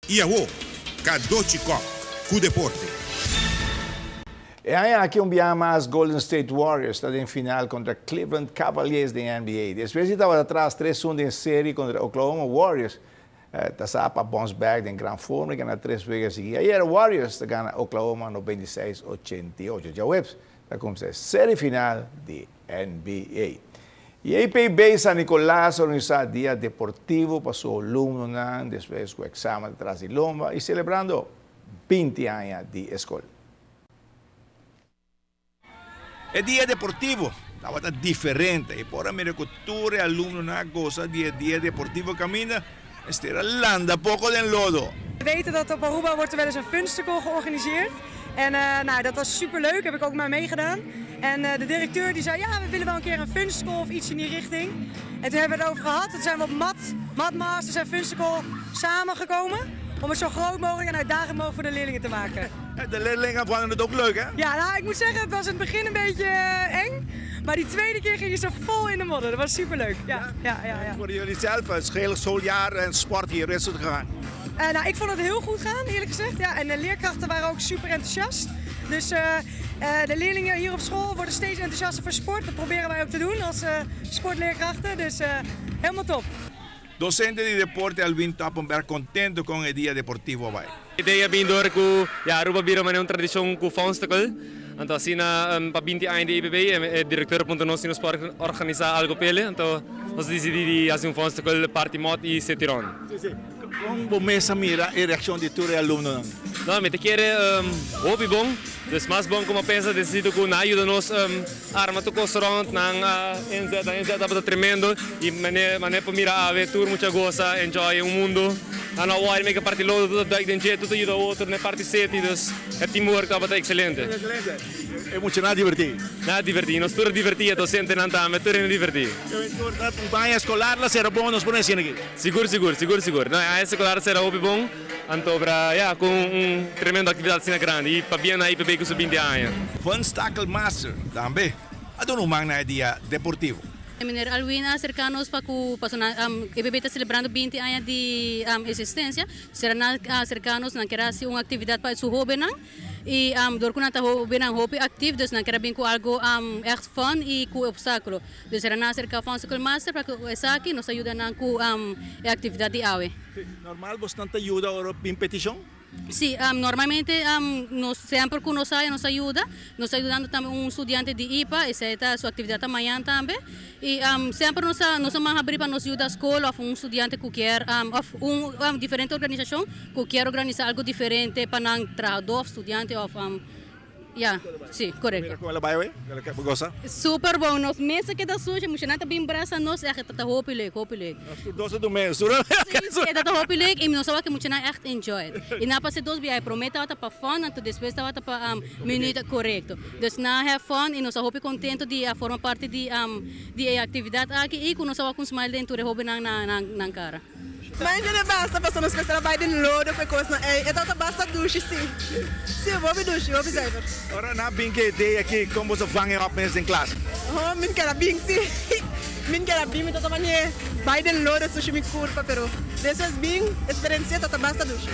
I awo, Cadochi Kock ku deporte. E aña aki un biaha mas Golden State Warriors ta den final kontra Cleveland Cavaliers den NBA. Despues di tabata tras 3-1 den serie kontra Oklahoma Warriors ta sa pa bounce back den gran forma i gana tres wega sigui. Ayera Warriors ta gana Oklahoma 96-88. Djaweps ta kumsa e serie final di NBA. I EPB San Nicolas a organisa dia deportivo pa su alumnonan despues ku eksamen ta tras di lomba i selebrando 20 aña di e skol. E dia deportivo tabata diferente i por a mira ku tur e alumnonan a gosa di e dia deportivo kaminda mester a landa poko den lodo. We weten dat op Aruba wordt er wel eens een funstacle georganiseerd. En nou, dat was super leuk, heb ik ook maar meegedaan. En de directeur die zei: "Ja, we willen wel een keer een funstacle of iets in die richting." En toen hebben we het over gehad. Toen zijn we op Mat Masters en Funstacle samengekomen. Om het zo groot mogelijk en uitdagend mogelijk voor de leerlingen te maken. De leerlingen vonden het ook leuk, hè? Ja, nou, ik moet zeggen, het was in het begin een beetje eng. Maar die tweede keer gingen ze vol in de modder. Dat was superleuk. Ja. Voor jullie zelf, het hele schooljaar en sport hier, is het gegaan? Nou, ik vond het heel goed gaan, eerlijk gezegd. Ja, en de leerkrachten waren ook super enthousiast. Dus de leerlingen hier op school worden steeds enthousiaster voor sport. Dat proberen wij ook te doen als sportleerkrachten. Dus helemaal top. Docente di deporte Alvin Tappenberg contento cu e dia deportivo bay. Idea a bin door cu, ja, Aruba a bira manera un tradicion cu Funstacle. Anto asina pa 20 aña di EPB e director a puntra nos si nos por organisa algo p'ele. Anto nos a dicidi di haci un Funstacle parti mot y seti rond. Si, si. Con bo mes a mira e reaccion di tur e alumnonan? No, mi ta kere hopi bon. Dus mas bon como a pensa den sentido cu nan a yuda nos arma tur cos rond, nan a inzet, nan inzet tabata tremendo y mane por mira awe tur mucha goza, enjoy un mundo. Nan a wou meke parti lodo, tur ta duik den dje, tur ta yuda otro den e parti seti, dus e teamwork tabata excelente. Excelente. E muchanan a diverti? Nan a diverti, nos tur a diverti, e docentenan tambe, tur hende a diverti. Tur ta un baña escolar la sera bon nos por haciendo aki? Sigur, sigur, sigur, sigur. No, e aña escolar a sera hopi bon. Anto bra ya cu un tremendo actividad asina grandi y pabia na IPB cu su 20 aña. Funstacle Master tambe a duna un man na e dia deportivo. Meneer Alwin a acerca nos pa cu pasobra IPB ta celebrando 20 aña di existencia, sera nan a acerca nos, nan kier haci un actividad pa su hobennan y door cu nan ta hobennan hopi actief dus nan kier a bin cu algo echt fun y cu obstaculo. Dus era nan acerca Funstacle Master pa cu esaki nos ta yuda nan cu e actividad di awe. Normal bosnan ta yuda ora bin peticion? Si, normalmente nos semper cu nos haya nos ta yuda. Nos ta yudando tambe un studiante di IPA, esey ta su actividad ta mañan tambe. Y semper nos ta nos ta mas habri pa nos yuda scol of un studiante cu kier of un diferente organisacion cu kier organisa algo diferente pa nan trahador of studiante of. Ya, si, korekto. Mira kon el a bai awe, el a gosa. Super bon, nos mes a keda sushi, muchanan ta bin brasa nos, echt e ta ta hopi leuk, hopi leuk. Nos tur dos a dun mes, tur. Si, si, e ta ta hopi leuk i nos a wak e muchanan echt enjoy it. I nan a pasa dos biaha, e prome tabata pa fun, anto despues tabata pa minuut, korekto. Dus nan a have fun i nos a hopi kontento di a forma parti di di e aktividat aki i ku nos a wak un smile den tur e hobennan na nan kara. Manja de basta pasobra nos mester a bai den lodo ku e kosnan ei. E tabata basta dushi si. Si, hopi dushi, hopi zuiver. Ora nan a bin ku e idea aki, kon boso vang e op mes den klas? Ho, min keda bin si. Min keda bin, mi tabata manera bai den lodo sushi mi kurpa, pero despues bin, eksperensia tabata basta dushi.